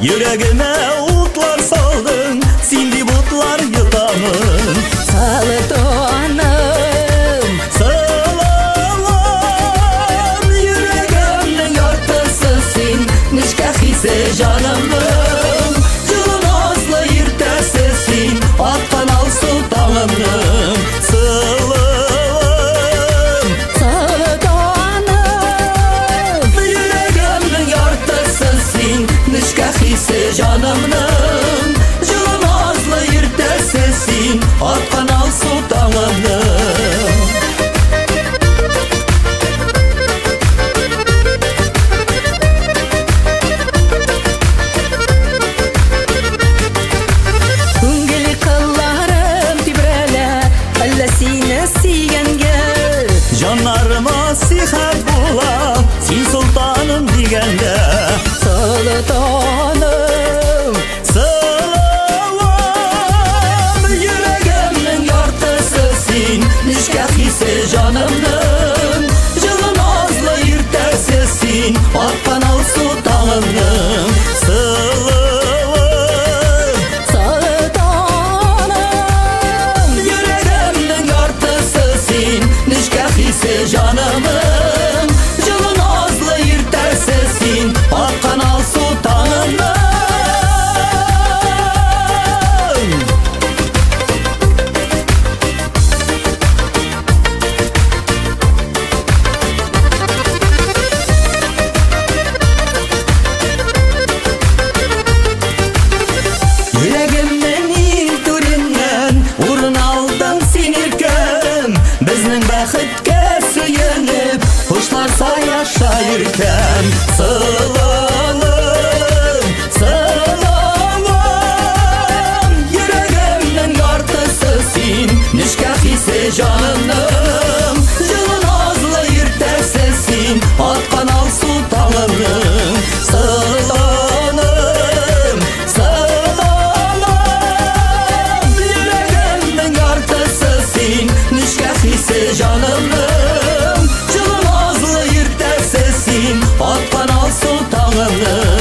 Йөрәгемә утлар салдың, син дип утлар йотамын. Солтаным, Сылуым, йөрәгемнең яртысы син, нечкә хисе җанымның. Җылы назлы иртәсе син, аткан алсу таңымның. Сылуым, солтаным, йөрәгемнең яртысы син, нечкә хисе җанымның. Җылы назлы иртәсе син, аткан алсу таңымның. Күңел кылларым тибрәлә, әллә сине сөйгәнгә. Җаннарыма сихәт була, син солтаным дигәндә. Солтаным, Сылуым, йөрәгемнең яртысы син, нечкә хисе җанымның. Җылы назлы иртәсе син, аткан алсу таңымның. Сылуым, солтаным, йөрәгемнең яртысы син, нечкә хисе җанымның. Җылы назлы иртәсе син, аткан алсу таңымның. Йөрәгемнең иң түреннән урын алдың син, иркәм. Безнең бәхеткә сөенеп, кошлар яша иркәм. Сылуым, сылуым, йөрәгемнең яртысы син, нечкә хисе җанымның. Җылы назлы иртәсе син, аткан алсу таңымның. Сылуым, сылуым, йөрәгемнең яртысы син, нечкә хисе җанымның. Җылы назлы иртәсе син, аткан алсу таңымның.